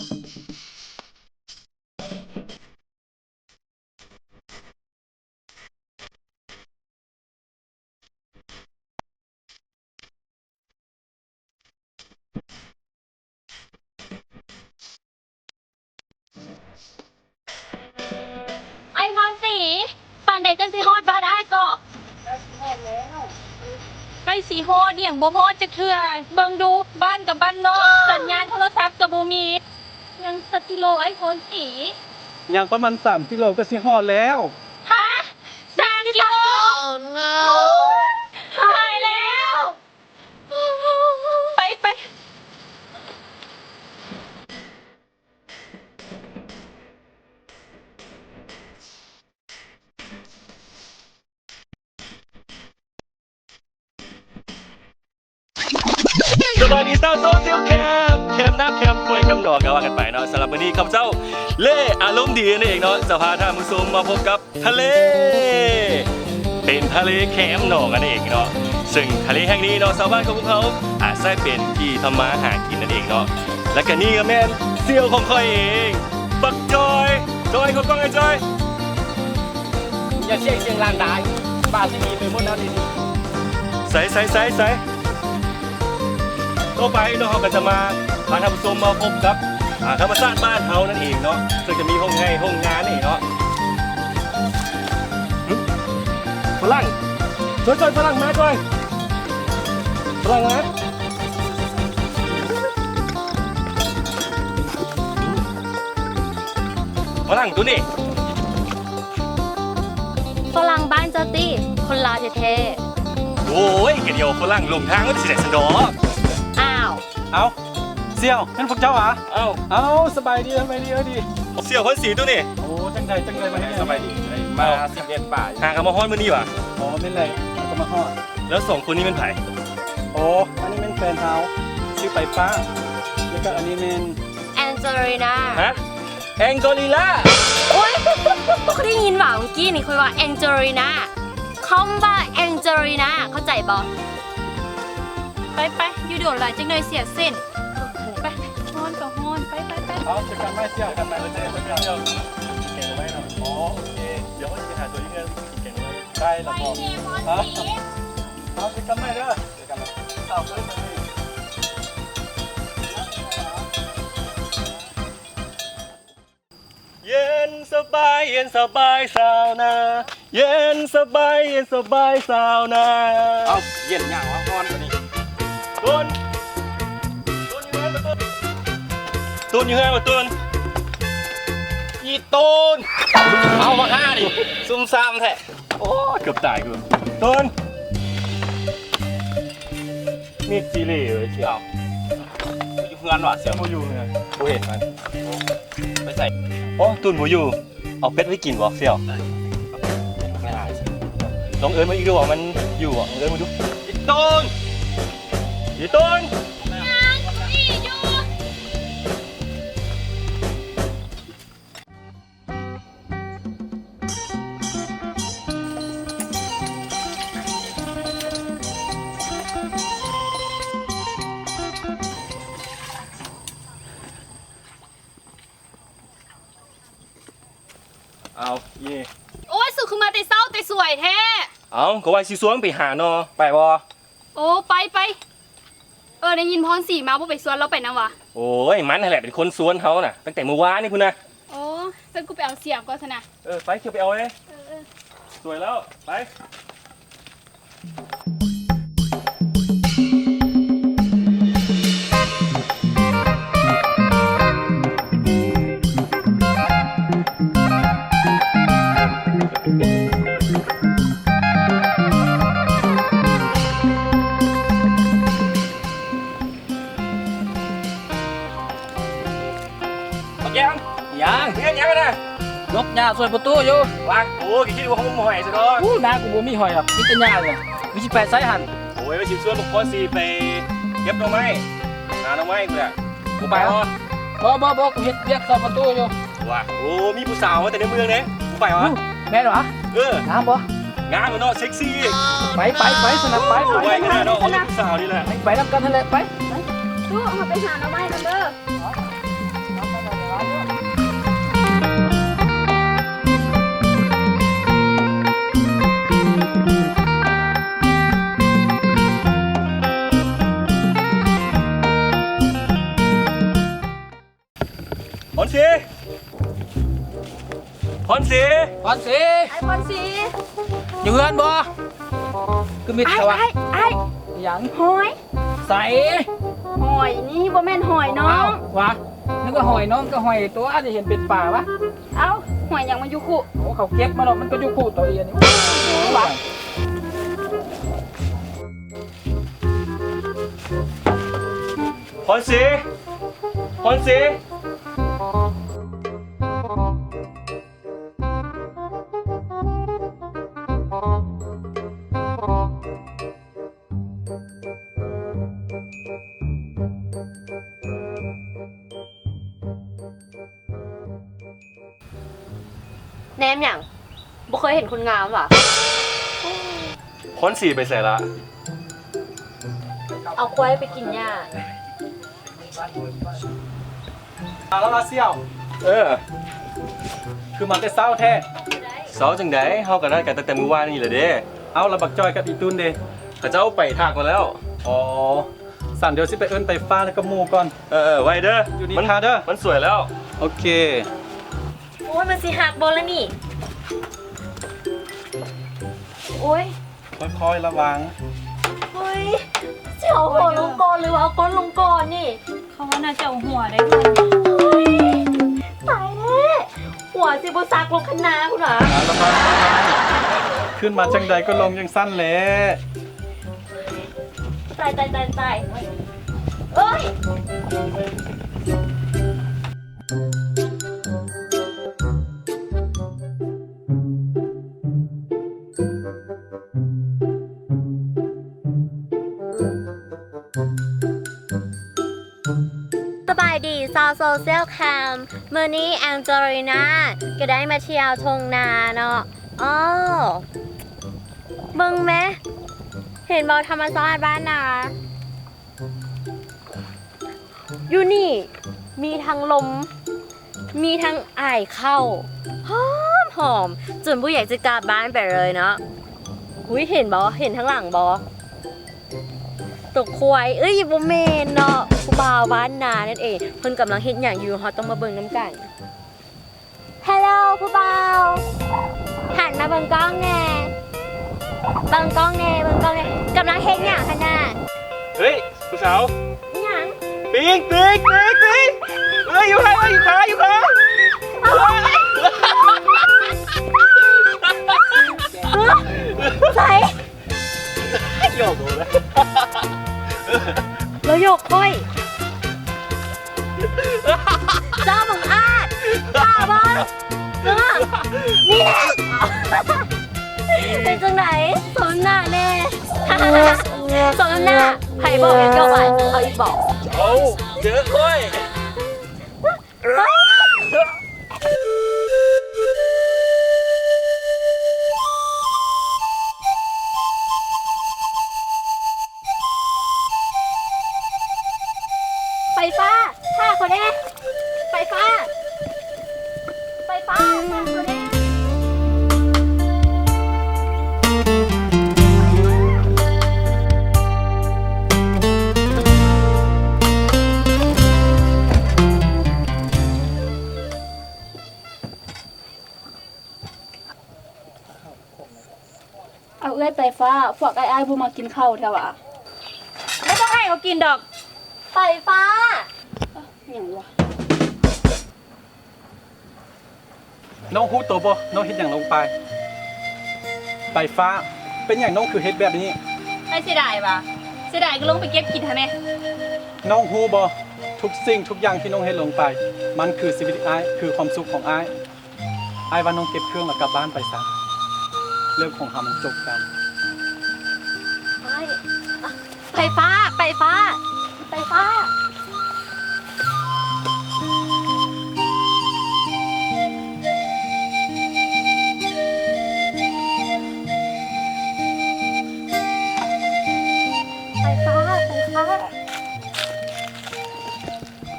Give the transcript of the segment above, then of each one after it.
ไอ้พรศรี ปานใดจั่งสิฮอดบ้านอ้ายเกาะ ใกล้สิฮอดแล้ว ใกล้สิฮอด ยังบ่ฮอดจักเทื่อ เบิ่งดู บ้านกับบ้านนอก สัญญาณโทรศัพท์ก็บ่มี ยังสักกิโลไอ้พรศรี ยังประมาณสามกิโลก็สิฮอดแล้ว ฮะ สามกิโล Oh no ตายแล้ว ไป ไป สบายดีชาวโซเชียลแคม แคมน้ำแคมถ้วยแคมดอกก็ว่ากันไปเนาะ สำหรับมื้อนี้ข้าพเจ้าเล่อารมณ์ดีนั่นเองเนาะ จะพาท่านผู้ชมมาพบกับ ทะเล เป็นทะเลแคมหนองนั่นเองเนาะ ซึ่งทะเลแห่งนี้เนาะ ชาวบ้านของพวกเขาอาศัยเป็นที่ทำมาหากินนั่นเองเนาะ และก็นี่ก็แม่นเสี่ยวของข้อยเอง บักจอย จอย ขอกล้องหน่อยจอย อย่าเสี่ยง เสี่ยงลางดาย บาดสิหนีไปหมดแล้วทีนี้ ใส ใส ใส ใส ต่อไปเนาะ เราก็จะมาพาท่านผู้ชมมาพบกับ อ่า ธรรมชาติบ้านเฮานั่นเองเนาะ ซึ่งจะมีโฮงไฮ่โฮงนานี่เนาะ หึ ฝรั่ง จอย จอย ฝรั่งมา จอย ฝรั่งมา ฝรั่งตัวนี้ ฝรั่งบ้านเจ้าติ คนลาวแท้ๆ โอ้ย กะเดียวฝรั่งหลงทางมันสิได้ซั่นดอก อ้าว เอ้า เสี่ยว แม่นพวกเจ้าหวา เอ้า เอ้า สบายดี สบายดี เอ้ย ดี เสี่ยวคนสีตัวนี้ โอ้ จังใด จังใด มาเฮ็ดหยัง สบายดี มาสิเฮ็ดป่า หากันมาฮอดมื้อนี้หวา อ๋อ แม่นแหละ หากันมาฮอด แล้วสองคนนี้แม่นไผ อ๋อ อันนี้แม่นแฟนเฮา ชื่อไปฟ้า แล้วก็อันนี้แม่น แองเจลิน่า ฮะ แองเจลิน่า โอ๊ย บ่เคยได้ยินหว่า เมื่อกี้นี่ข้อยว่าแองเจลิน่า คำว่าแองเจลิน่า เข้าใจบ่ ไปๆ อยู่โดนหลายจักหน่อยเสียเส้น ไป ฮ้อนก็ฮ้อน ไปๆๆ เอา เจอกันใหม่เสี่ยว เจอกันใหม่ เจอกันใหม่เสี่ยว กินแกงหน่อไม้เนาะ อ๋อ โอเค เดี๋ยวข้อยสิไปหาโตอยู่เฮือน กินแกงหน่อไม้ ได้ล่ะพ่อ ไปเด้ ฮะ พ่อศรี เอา เจอกันใหม่เด้อ เจอกันใหม่ เย็นสบาย เย็นสบายชาวนา เย็นสบาย เย็นสบายชาวนา เอ้า เย็นหยังวะ ฮ้อนกว่านี้ ตูน ตูนอยู่เฮือนบ่ตูน ตูนอยู่เฮือนบ่ตูน อีตูน เอามาฆ่าดิ ซุ่มซ่ามแท้ โอ้ย เกือบตายกู ตูน มีดจีเหล่เลยเสี่ยว อยู่เฮือนวะเสี่ยว บ่อยู่เฮือน บ่เห็นมัน ไปใส่ โอ้ ตูนบ่อยู่ เอาเป็ดไว้กินบ่เสี่ยว ลองเอิ้นมันอีกดูว่ามันอยู่บ่ ลองเอิ้นมันดู อีตูน อีตูน เอา เย่ โอ๊ย สุคือมาแต่เช้าแต่สวยแท้ เอา ก็ว่าสิชวนไปหาหน่อ ไปบ่ โอ้ ไป ไป เออ ได้ยินพรศรีมา บ่ไปชวนลาวไปนำวะ โอ้ย มันนั่นแหละเป็นคนชวนเฮาน่ะ ตั้งแต่มื้อวานนี่พุ้นนะ โอ้ ซั่นกูไปเอาเสียมก่อนซะนะ เออ ไป เขียวไปเอาเลย เออ เออ สวยแล้ว ไป บักแยม หยัง เฮ็ดหยังนะ ยกหญ้าช่วยประตูอยู่ วาง โอ้ คิดว่าเขาบ่หอยซะดอก อู้ นากูบ่มีหอยหรอก มีแต่หญ้าเลย มึงสิไปไสหั่น โอ้ย ว่าสิชวนบักพรศรีไปเก็บหน่อไม้ หาหน่อไม้กูแหละ บ่ไปหรอ บ่ บ่ บ่ กูเฮ็ดเวียกซ่อมประตูอยู่ ว่า โอ้ มีผู้สาวมาแต่ในเมืองเด้ บ่ไปหวะ อู้ แม่นหวะ เออ งามบ่ งามเนาะ เซ็กซี่ ไป ไป ไป สนับ ไป ไป ไปขนาดเนาะ เอาแต่ผู้สาวนี่แหละ ไป ไปนำกันนั่นแหละ ไป ไป ตู้ เอาไปหาหน่อไม้กันเด้อ ພອນສີ ພອນສີ ອ້າຍພອນສີ ຢູ່ເຮືອນບໍ່? ຄືມິດແທ້ວະ. ອ້າຍ ອ້າຍ ຫຍັງ? ຫອຍ ໃສ? ຫອຍນີ້ບໍ່ແມ່ນຫອຍນ້ອງ. ອ້າວ ຫວາ ນຶກວ່າຫອຍນ້ອງ ກໍຫອຍຕົວະ ຈະເຫັນເປັນປາວະ. ເອົ້າ ຫອຍຫຍັງມາຢູ່ຄຸ? ໂອ້ ເຂົາເກັບມາເນາະ ມັນກໍຢູ່ຄຸຕົວເອງນີ້. ຫວາ ພອນສີ ພອນສີ. ແນມຫຍັງ? ບໍ່ເຄີຍເຫັນຄົນງາມຫວາ? ພອນສີໄປໃສລະ? ເອົາຄວາຍໄປກິນຫຍ້າ. ມາແລ້ວລະສ່ຽວ. ເອີ ຄືມາແຕ່ເຊົ້າແທ້? ເຊົ້າຈັ່ງໃດ? ເຮົາກໍນັດກັນຕັ້ງແຕ່ມື້ວານນີ້ແຫຼະເດ້. ເອົ້າ ແລ້ວບັກຈ້ອຍກັບອີຕຸນເດ? ເຂົາເຈົ້າໄປຖາກມາແລ້ວ. ອໍ ສັນດຽວຊິໄປເອີ້ນໄປຟ້າກັບໝູ່ກ່ອນ. ເອີໆ ໄວເດີ ຢູ່ນີ້ຖ້າເດີ ມັນສວຍແລ້ວ. ໂອເຄ. ໂອ້ຍ ມັນຊິຫັກບໍ່ລະນີ້? ໂອ້ຍ ຄ່ອຍໆ ລະວັງ. ເຮີ້ຍ ຊິເອົາຫົວລົງກ່ອນ ຫຼືວ່າເອົາກົ້ນລົງກ່ອນນີ້? ເຂົາວ່າໜ້າຈະເອົາຫົວໄດ໋ເພິ່ນ. ໂອ້ຍ ຕາຍແລ້ວ ຫົວຊິບໍ່ສັກລົງຄັນນາພຸ້ນຫວາ? ອ່າ ລະວັງ ລະວັງ ຂຶ້ນມາຈັ່ງໃດກໍລົງຈັ່ງຊັ້ນແຫຼະ. ຕາຍ ຕາຍ ຕາຍ ຕາຍ ເອີຍ. ສະບາຍດີຊາວໂຊຊຽວແຄມ ມື້ນີ້ແອງເຈີລີນາກໍໄດ້ມາທ່ຽວທົ່ງນາເນາະ. ອໍ ເບິ່ງແມ ເຫັນບໍ່ ທຳມະຊາດບ້ານນາ. ຢູ່ນີ້ມີທັງລົມ ມີທັງອາຍເຂົ້າ ຫອມໆ ຈົນບໍ່ຢາກຈະກັບບ້ານໄປເລີຍເນາະ. ຫຸຍ ເຫັນບໍ່ ເຫັນທາງຫຼັງບໍ່? ຕົວຄວາຍ ເອີຍ ບໍ່ແມ່ນເນາະ ຜູ້ບ່າວບ້ານນານັ້ນເອງ. ເພິ່ນກຳລັງເຮັດຫຍັງຢູ່ ເຮົາຕ້ອງມາເບິ່ງນຳກັນ. ຮາໂລ ຜູ້ບ່າວ ຫັນມາເບິ່ງກ້ອງແດ່ ເບິ່ງກ້ອງແດ່ ເບິ່ງກ້ອງແດ່ ກຳລັງເຮັດຫຍັງຫັ້ນນະ? ເຮີ້ຍ ຜູ້ສາວ ອີຫຍັງ? ປີກ ປີກ ປີກ ປີກ ເຮີ້ຍ ຢູ່ໃສ? ຢູ່ຂາ ຢູ່ຂາ ໃສ? ໂຍກໂດນແລ້ວ ແລ້ວໂຍກຂ້ອຍ ເຈົ້າບັງອາດ ບ້າບໍ່? ເອີ ນີ້ແຫຼະ ເປັນຈັ່ງໃດ? ສົມນ້ຳໜ້າແດ່ ສົມນ້ຳໜ້າ ໃຜບອກໃຫ້ໂຍກໄປ ເອົາອີກບໍ່? ເອົາ ເຈີຂ້ອຍ. ໄຟຟ້າ ຖ້າຂ້ອຍແດ່ ໄຟຟ້າ ໄຟຟ້າ ຖ້າຂ້ອຍແດ່. ເອົາ ເອື້ອຍໄຟຟ້າ ພວກອ້າຍໆ ບໍ່ມາກິນເຂົ້າແທ້ຫວາ? ບໍ່ຕ້ອງໃຫ້ເຂົາກິນດອກ ໄຟຟ້າ. ຫຍັງວະ? ນ້ອງຮູ້ໂຕບໍ່? ນ້ອງເຮັດຫຍັງລົງໄປ? ໄຟຟ້າ ເປັນຫຍັງນ້ອງຄືເຮັດແບບນີ້? ອ້າຍເສຍດາຍຫວາ? ເສຍດາຍກໍລົງໄປເກັບກິນຫັ້ນແມ. ນ້ອງຮູ້ບໍ່? ທຸກສິ່ງທຸກຢ່າງທີ່ນ້ອງເຮັດລົງໄປ ມັນຄືຊີວິດອ້າຍ ຄືຄວາມສຸກຂອງອ້າຍ. ອ້າຍວ່ານ້ອງເກັບເຄື່ອງແລ້ວກັບບ້ານໄປຊະ ເລື່ອງຂອງເຮົາມັນຈົບກັນ. ອ້າຍ ໄຟຟ້າ ໄຟຟ້າ ໄຟຟ້າ ໄຟຟ້າ ໄຟຟ້າ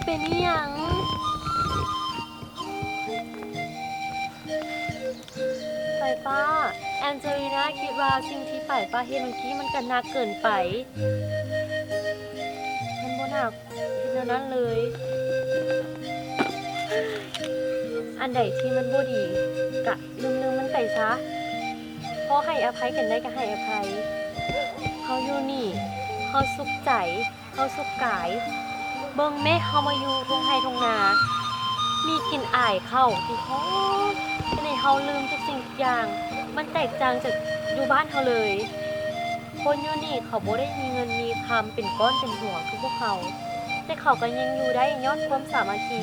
ເປັນອີ່ຫຍັງ? ໄຟຟ້າ ແອງເຈີລີນາຄິດວ່າສິ່ງທີ່ໄຟຟ້າເຮັດມື້ກີ້ມັນກໍໜັກເກີນໄປ. ມັນບໍ່ໜັກ ເຮັດແນວນັ້ນເລີຍ. ອັນໃດທີ່ມັນບໍ່ດີກະລືມໆມັນໄປຊະ. ພໍໃຫ້ອະໄພກັນໄດ້ກະໃຫ້ອະໄພ. ເຮົາຢູ່ນີ້ ເຮົາສຸກໃຈ ເຮົາສຸກກາຍ. ເບິ່ງແມ້ ເຮົາມາຢູ່ທົ່ງໄຮ່ທົ່ງນາ ມີກິ່ນອາຍເຂົ້າທີ່ຫອມ ເຮັດໃຫ້ເຮົາລືມທຸກສິ່ງທຸກຢ່າງ. ມັນແຕກຕ່າງຈາກຢູ່ບ້ານເຮົາເລີຍ. ຄົນຢູ່ນີ້ເຂົາບໍ່ໄດ້ມີເງິນມີຄຳເປັນກ້ອນເປັນຫົວຄືພວກເຮົາ ແຕ່ເຂົາກະຍັງຢູ່ໄດ້ຍ້ອນຄວາມສາມັກຄີ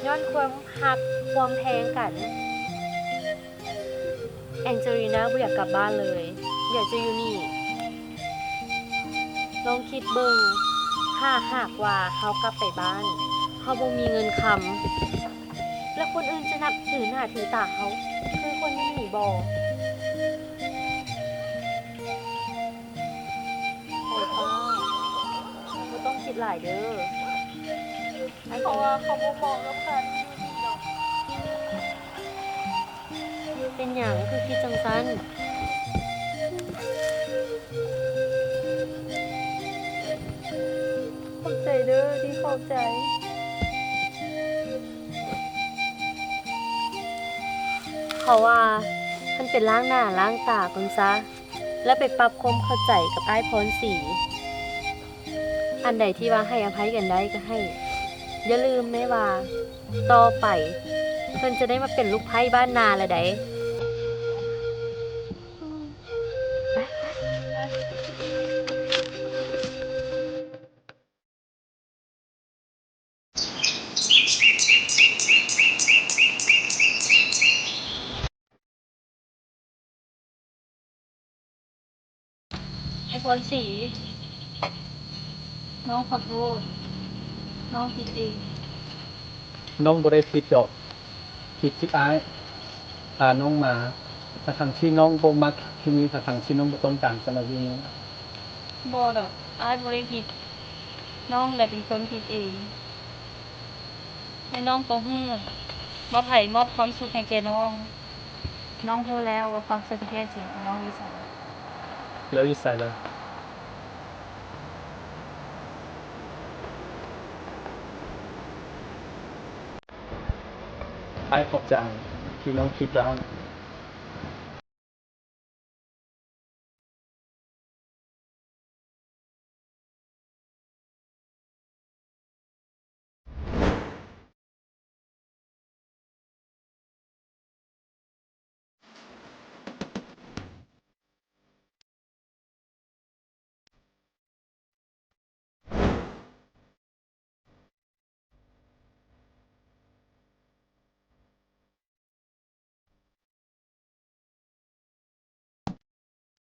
ຍ້ອນຄວາມຮັກຄວາມແພງກັນ. ແອງເຈລີນາບໍ່ຢາກກັບບ້ານເລີຍ ຢາກຈະຢູ່ນີ້. ລອງຄິດເບິ່ງ ຖ້າຫາກວ່າເຮົາກັບໄປບ້ານ ເຮົາບໍ່ມີເງິນຄຳ ແລ້ວຄົນອື່ນຈະນັບຖືໜ້າຖືຕາເຮົາຄືຄົນຢູ່ນີ້ບໍ່? ໂອ້ປ້າ ບໍ່ຕ້ອງຄິດຫຼາຍເດີ ເພາະວ່າເຂົາບໍ່ເໝາະກັບການຢູ່ນີ້ດອກ. ເປັນຫຍັງຄືຄິດຈັ່ງຊັ້ນ? ຂອບໃຈເດີທີ່ເຂົ້າໃຈ. ເຂົາວ່າ ຫັ້ນໄປລ້າງໜ້າລ້າງຕາກ່ອນຊະ ແລ້ວໄປປັບຄວາມເຂົ້າໃຈກັບອ້າຍພອນສີ. ອັນໃດທີ່ວ່າໃຫ້ອະໄພກັນໄດ້ກະໃຫ້. ຢ່າລືມແມ້ວ່າ ຕໍ່ໄປ ເພິ່ນຈະໄດ້ມາເປັນລູກໃພ້ບ້ານນາແລ້ວໃດ. ອ້າຍພອນສີ ນ້ອງຂໍໂທດ ນ້ອງຜິດເອງ. ນ້ອງບໍ່ໄດ້ຜິດດອກ ຜິດທີ່ອ້າຍພານ້ອງມາ ທັງໆທີ່ນ້ອງບໍ່ມັກທີ່ນີ້ ທັງໆທີ່ນ້ອງບໍ່ຕ້ອງການຈະມາຢູ່ນີ້. ບໍ່ດອກ ອ້າຍບໍ່ໄດ້ຜິດ ນ້ອງແຫຼະເປັນຄົນຜິດເອງ. ແລະນ້ອງກໍຮູ້ວ່າໃຜມອບຄວາມສຸກໃຫ້ແກ່ນ້ອງ. ນ້ອງຮູ້ແລ້ວວ່າຄວາມສຸກທີ່ແທ້ຈິງຂອງນ້ອງຢູ່ໃສ. ແລ້ວຢູ່ໃສລະ? ອ້າຍຂອບໃຈທີ່ນ້ອງຄິດໄດ້.